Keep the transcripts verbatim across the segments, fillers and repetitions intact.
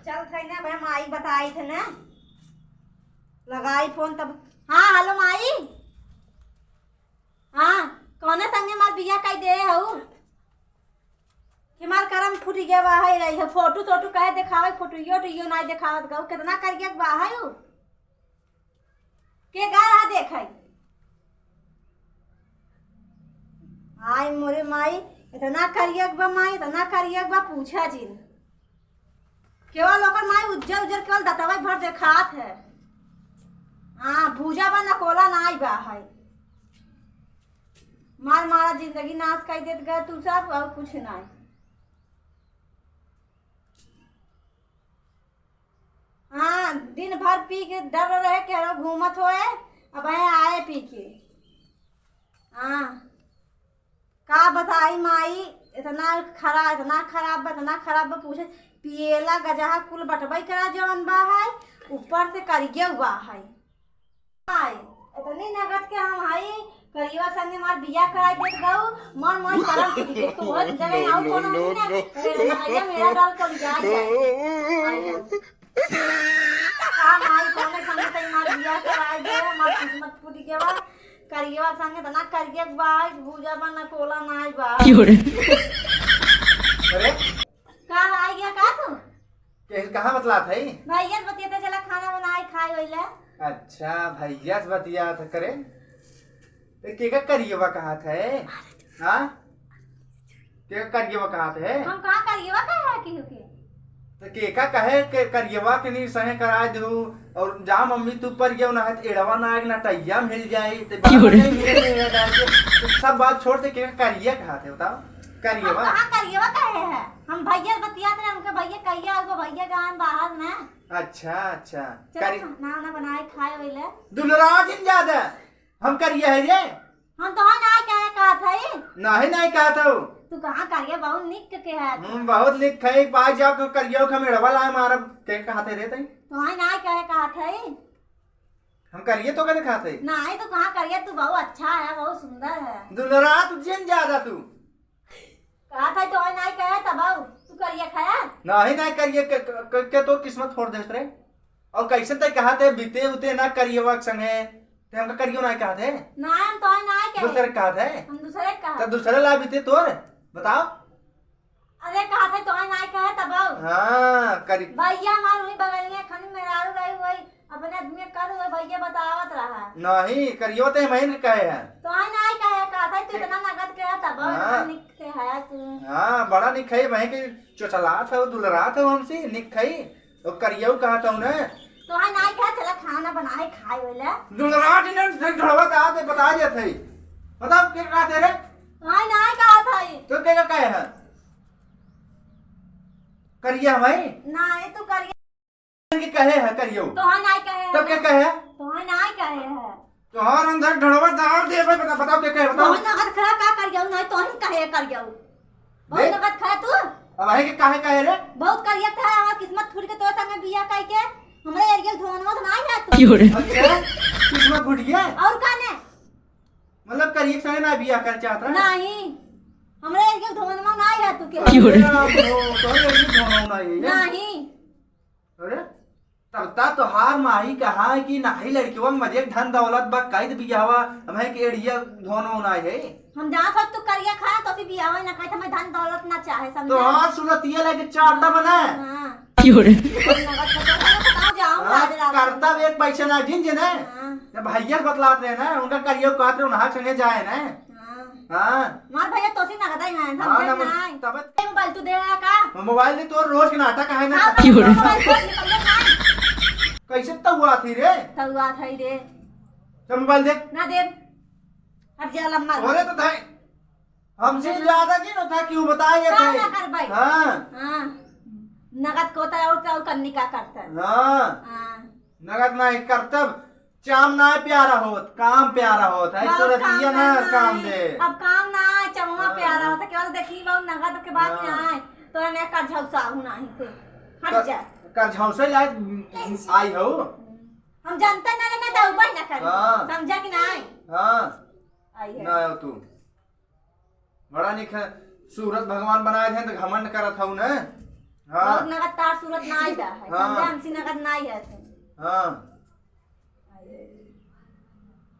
चल थे ना भाई, माई बताई थे ना, लगाई फोन तब। हाँ, हेलो माई। हाँ, कौने संगे हमार बियाह कई दे हऊ? कि हमार करम फूट गया बा, है रही है, फोटो तोटो कहे देखावे, फोटो यो तो यो नाई देखावत गऊ, कितना करिया बा है उ? के गा रहा देखे? आई मोरे माई, इतना करिया बा माई, इतना करिया बा, पूछा जिन। केवल ओकर माई उज्जर उज्जर केवल दतवा भर देखात है। हाँ, भूजा बा, नकोला नाई बा है। मार मारा जिंदगी नाश कर देत गए तू सब, और कुछ नाई। हाँ, दिन भर पी के डर रहे के हम घूमत होए, अब है आए पी के। हाँ, का बताई माई, इतना खरा-, इतना खराब बा, इतना खराब बा, पूछे, पिएला गजहा कुल बटबई करा जवन बा है, ऊपर से करिया हुआ है। माई, इतनी नगद के हम हई, करियवा संगे हमार बियाह कराई देत गऊ, मन मन करम फूट गए, तोहरे जगह आऊ कोनो नहीं ना, ए, भैया मेरा डाल को लिया जाए। आई जाओ। का माई, कौने संगे तई हमार बियाह कराई दे, हमार किस्मत फूट गया बा, करियवा संगे तना करिया बा, भूजा बा, नकोला नाई बा। क्यों रे? अरे? का आई गया का तू? के, कहाँ बतलात है? भैया से बतियाते चला, खाना बनाए खाए होइला। अच्छा, भैया से बतियात है करे। तो के का करियवा कहा थे? हाँ? के का करियवा कहा थे? हम कहाँ करियवा कहा है केहू के? तो के का कहे के करियवा के नहीं सहे करा दू, और जा मम्मी तू पर गयो ना है, एड़वा ना आए, ना टैया मिल जाई, तो बात क्यों रे? नहीं मिले, नहीं मिले, तो सब बात छोड़ दे, के का करिया कहा थे बताओ? हम करियवा? कहाँ करियवा कहे है? हम भैया बतियात रहे, हमके भैया कहिया, एगो भैया गान बाहर में। अच्छा, अच्छा। चलो करी- खाना वाना बनाए खाए वही ले। दुलरा जिन ज्यादा, हम करिया है रे। हम तो हाँ नाई कहे कहत हई। नाहीं, नाहीं कहत हऊ। तू कहाँ करिया बहुत निक के है। हम बहुत निक है, एक बार जाओ के करियो के मेड़वा लाए मारब, के कहत है रे तई? तो हाँ नाई कहे कहत हई। हम करिए तो कहे कहत है? नाहीं, तू कहाँ करिया, तू बहुत अच्छा है, बहुत सुंदर है। दुलरा तू जिन ज्यादा तू। कहत है तो हाँ नाई कहे तब आऊ, तू करिया खाया? नाहीं, नाहीं करिए के, के, के, के तोर किस्मत फोड़ देस रे। और कैसे ते कहत है बीते उते ना करियवा के संगे, ते हमका करियो ना कहत है। ना, हम तो ना कहे। दूसरे कहत है। हम दूसरे कहत। तो दूसरे ला बीते तोर, बताओ। अरे कहत है तो ना कहे तब। हाँ, करी। भैया हमार वही बगलिया खनी मेहरारू रही, वही अपने आदमी कर, वही भैया बतावत रहा। नहीं, करियो ते महीन कहे है। तो ना कहे, कहत है तू के- इतना नगद के है तब, हाँ। इतना निक के है तू। हाँ, बड़ा निक है, वहीं के चोचलात है, दुलरात है हमसे, निक है। तो करियऊ कहत हऊ ना। तो हाँ नाई कहे, चला खाना बनाए खाए वाला। दुलरात ने ढ-, ढड़वा दा दे, बता देत है। बताओ के कहत है रे? तो हाँ नाई कहत है। तो के का कहे है? करिया भाई? ना, ये तू करिया। के कहे है करियऊ? तो हाँ नाई कहे है तो के ना। कहे है? तो हाँ नाई कहे है। तोहार अंदर ढड़वा दार दे, बता-, बताओ के कहे, बताओ। बहुत नगद खा का कर जाऊ, नहीं तो ही कहे कर जाऊ। बहुत देख। नगद खा तू। अब आहे के काहे कहे रे? बहुत करिया था, हमार किस्मत फूट के तोर संगे बियाह कई के, हमरे एरिया धोनवा तो नहीं है तू। क्यों रे? अच्छा, किस्मत फूट गया? और का ने? मतलब करिया के संगे ना बियाह कर चाहत रहा? नहीं, हमरे एरिया धोनवा नहीं है तू के। क्यों रे? अरे राम हो, तोहरे एरिया धोनवा नहीं है? नहीं। अरे, तब ता तोहार माई कहा है कि नाही लड़कियों में मजे धन दौलत बा, कैद बियाहवा, हमें के एड़िया धोन होना है। हम जहाँ तक तू करिया खाए, तो फिर बियाहवा ना खाए, हमें धन दौलत ना चाहे, समझे? तो हाँ, सूरत ये लगे चाटा बना। हाँ। क्यों रे? नगद का तो है, बताओ, जाओ, हाँ, आज रात। करता भी एक पैसा ना जिन जे ना। हाँ। जब भैया बतलात रहे ना, उनका करियो कहत रहे, उन्हां संगे जाए ना। हाँ। हाँ। मार भैया, तोसी नगद आई हैं, हम हाँ, भेज ना, ना आई। तब ए, मोबाइल तू दे रहा का? मोबाइल दे, तोर रोज के नाटक है ना। हाँ, क्यों रे? मोबाइल खोल, निकल जा, ना। कैसे तउआ थी रे? तउआ थी रे। चल मोबाइल दे। ना दे। हट जा, लम्मा। अरे तो भाई, हमसे ज्यादा जी ना था, क्यों बताए ये का थे? ना कर भाई? हाँ। हाँ। नगद को होता है और क्या, और करनी का करता है? हाँ। हाँ। नगद ना एक करतब, चाम ना प्यारा होत, काम प्यारा होत है, बहुत सूरतिया काम ना है। काम दे। अब काम ना है, चमवा हाँ। प्यारा होता, केवल देखी बाबू नगद के बात हाँ। ना है, तो मैं कर झौसा हूँ ना ही थे। हट कर, जा। कर झौसे लायक आई हो। हम जानते ना रे, मैं तो उबई ना कर। हाँ। समझा कि ना? हाँ। आई है। ना हो तू। बड़ा निक है, सूरत भगवान बनाए थे तो घमंड करत हऊ न। हाँ। बहुत नगद तार सूरत नाई बा है, हाँ। समझे, हमसे नगद नाई है तू। हाँ।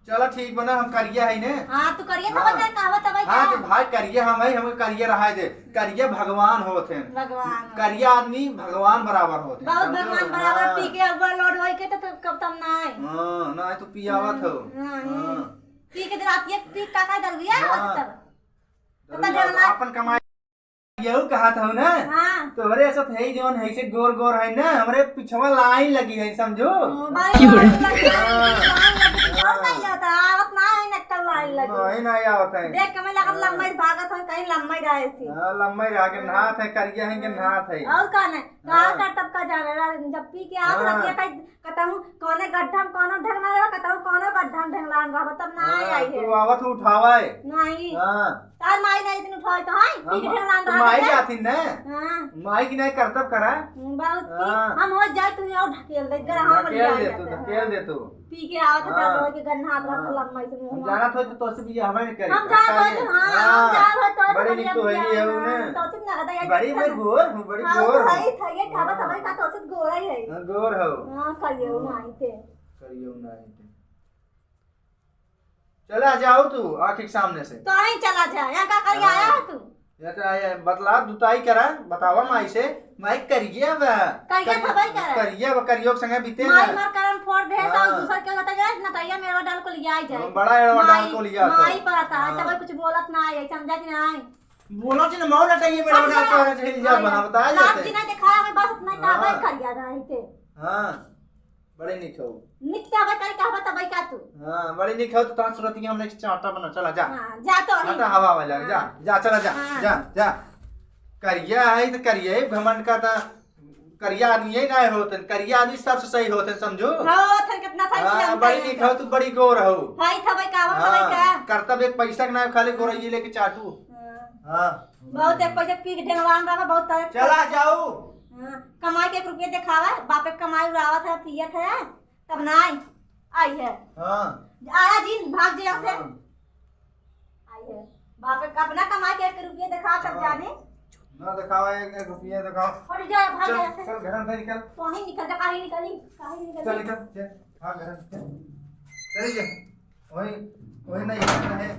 चला ठीक बना, हम करिया है ने। हाँ, तू करिया तो हाँ। बता, कहवा तबे हाँ, का? तो भाई करिया हम है, हमें करिया रहा दे। करिया भगवान होत हैं। भगवान होत। करिया आदमी भगवान बराबर होत हैं। बहुत समझो? भगवान बराबर हाँ। पी के overload होई के तो, तो कब तब ना आए। हाँ, ना आए तो पियावत हो। हाँ, हाँ। पी के रात एक पी का का दरुआ हाँ। होत तब। दरुआ पता तो जला। अपन कमाई यहू कहत हूँ ना। हाँ। तोहरे ऐसा थे जौन है से गोर गोर है ना, हमरे पिछवा लाइन लगी है, समझो? ओ, भाई, क्यों रे? लाइन लगी है, हाँ। लाइन लगी है, और नहीं जाता, आवत ना है, नक्कल लाइन लगी। नहीं, नहीं आवत है। देख के मैं लगत हाँ। लम्बई भागत है, कहीं लम्बई रहे थी। हाँ, लम्बई रह के हाँ। नहात है, करिया है के हाँ। नहात है। और का नहीं? तो हाँ। आ कर तब का जाने, जब पी के आवत हाँ। रहती है, कहीं कतहूँ कौने गड्ढा में कौनो ढेंगलान रहा, कतहूँ कौनो गड्ढा में ढेंगलान रहा, तब ना हाँ, आई है। तू आवत उठावे। नहीं। हाँ। तार माई नहीं दिन उठावे तो है, हाँ, पीठ ढेंगलान तो रहा माई है। जाती न। हाँ। माई की नहीं करतब करा। हम्म, बहुत पी, हाँ। हम हो जाए, तू और ढकेल दे, गरहा में ढकेल ले दे तू, जाते हैं। ढकेल दे तू। पी के आवत है, हाँ। तब के गन्ना हाथ रख हाँ। लम्बा से मुंह हम में। जानत हो तो तोसे भी हमें नहीं करे। हम जानत हो तो, हाँ, हम हाँ। जानत हो तो बड़ी निक तो है ये है हाँ, उन्हें। तो चित ना कहता, ये बड़ी चित मैं ना। गोर हूँ, बड़ी हाँ, गोर तो हूँ। है, था, ये खावा हाँ। तबे का तो चित गोरा ही है। हाँ, गोर हो। हाँ, करियो हाँ। नहीं थे। करियो नहीं थे। चला जाओ तू आँख के सामने से। तो ही चला जा, यहाँ का करिया हाँ। आया है तू? या तो आया, बतला, दुताई करा, बतावा माई से, माई करिया बा। करिया करि-, खबाई करा। करिया बा, करियो के संगे बीते माई ना। मार करम फोड़ दे, हाँ। साउस दूसर के होता जाए, नटैया में एड़वा डाल को लिया जाए। हाँ, बड़ा एड़वा डाल माई, को लिया तो। माई पर आता है, हाँ। तब कुछ बोलत ना है, समझा कि नहीं? बोलो जी ना, मौला चाहिए मेरा हाँ, बना हाँ। के हिल जा, हाँ, बना, हाँ। बता लाभ जाते। जी नहीं दिखाया, मैं बस इतना ही कहा, हाँ। करिया रहा है इसे। हाँ, बड़े निक हो। निक कहबे करी, कहबे तबे का तू? हाँ, बड़े निक हो तो तहां सूरत के हमने एक चाटा बना, चला जा। हाँ, जा तो अभी। चाटा हवा वाला, जा, हाँ। जा, चला जा, हाँ। जा, जा। करिया है तो करिया है, घमंड का ता करिया आदमी यही ना होतन, करिया आदमी सबसे सही होतन, समझो? हाँ, होतन कितना सही हाँ, समझते बड़ी हैं निक सब। हो, तू बड़ी गोर हो। भाई, थबे का, वो थबे हाँ, का? करतब एक पैसा के ना, खाली गोरैये लेके चाटू। हाँ। हाँ। बहुत एक पैसा पी के ढेंगवान रहा, बहुत तरह के चला जाऊ। हाँ, कमाई के एक रुपया देखावा, बापे के कमाई उड़ावत है, पियत है, तब ना आई, आई है। हाँ। आया जी, भाग जे यहाँ से। हाँ। आई है। बाप रे, अपना कमाई के एक रुपया दिखा तब हाँ। जाने। ना दिखावा, एक, एक रुपया दिखावा। हट जा, भाग चल, यहाँ से। चल, घर से निकल। कहीं निकल जा, कहीं निकली, कहीं निकली। चल, निकल, चल, भाग घर से, चल। चल, जा। वही, वही नहीं है,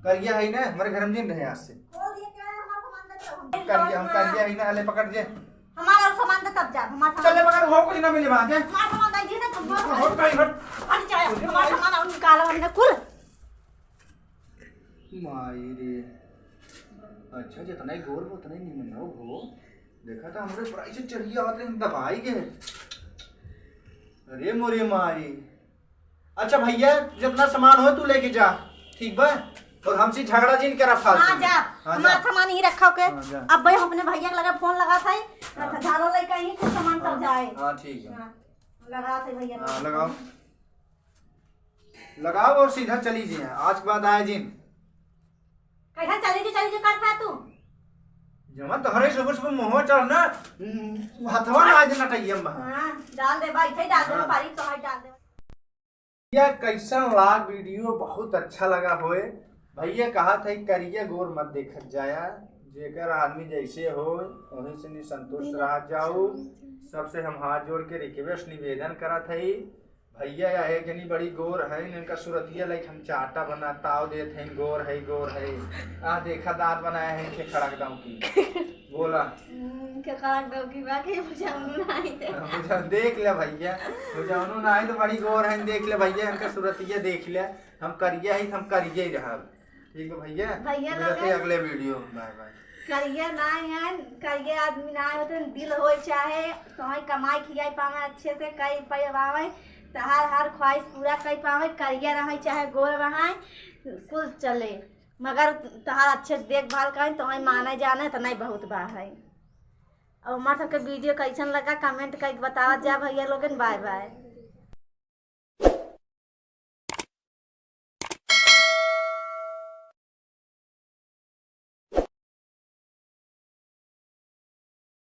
करिया है ना, हमारे घर में नहीं रहे आज से। खोल दिए, क्या है, हमारा सामान दे दो। करिया, हम करिया है ना, ले पकड़ जे। हमारा सामान दे तब जा, हमारा सामान चल, ले पकड़, हो कुछ ना मिले वहाँ से। हमारा सामान दे दिए ना, तुम हो, हट, हट, हट। हट जा, हमारा सामान और निकालो, हमने कुल। माई रे। अच्छा, जितना ही गोर हो, उतना ही निमन हो, हो। देखा था, हमरे ऊपर ऐसे चढ़िया होते हैं, दबाई गए। अरे मोरे माई। अच्छा भैया, जितना सामान हो, तू लेके जा, ठीक बा? और हमसे झगड़ा जिन करा फालतू हाँ, में। जा। हाँ, हमारा जा। सामान ही रखा के। हाँ, जा। अब भाई, हम अपने भैया के लगे फोन लगा था, हाँ। अच्छा, झाला लेके आई, कुछ सामान सब हाँ, जाए। हाँ, ठीक है। हाँ, लगा थे भैया हाँ, लगे। लगाओ। लगाओ और सीधा चली जी, आज के बाद आए जिन। कैसा चली जी, चली जी करता तू? जमा तोहरे सुबह सुबह मुंह चढ़ ना, हथवा ना आज नटैया में। हाँ, डाल दे भाई, इधर डाल दे, हाँ। पारी तो हाथ डाल दे। भैया, कैसन लाग वीडियो? बहुत अच्छा लगा होए। भैया कहा था, करिया गोर मत देखत जाया, जेकर आदमी जैसे हो, वहीं से निसंतुष्ट रह जाऊ। सबसे हम हाथ जोड़ के रिक्वेस्ट, निवेदन करत हई, भैया या एक जनी बड़ी गोर है, इनका सुरतिया लाइक हम चाटा बना, ताव देत हैं, गोर है, गोर है। आ देखा, दांत बनाया है इनके खड़क दांव की। बोला। हम्म, के खड़क दांव की बा, के बुझाउनु ना आई ते। हाँ, बुझा-, देख ले भैया, बुझाउनु ना आई तो बड़ी गोर है, देख ले भैया, इनका सुरतिया देख ले। हम करिया ही, हम करिया ही रहब। ठीक बा भैया, भैया मिलते लोगन। अगले वीडियो में, बाय बाय। करिया ना है, करिया आदमी ना होते, दिल होए चाहे, तोहई कमाई खियाई पावे अच्छे से, कई पावे, तहार हर ख्वाहिश पूरा कई पावे, करिया रहे चाहे गोर रहे, कुल चले, मगर तहार अच्छे से देखभाल करें, तोहई माने जाने, इतना ही बहुत बा है। और हमार सबके वीडियो कैसन लगा, कमेंट करके बतावत जा भैया लोगन। Bye bye.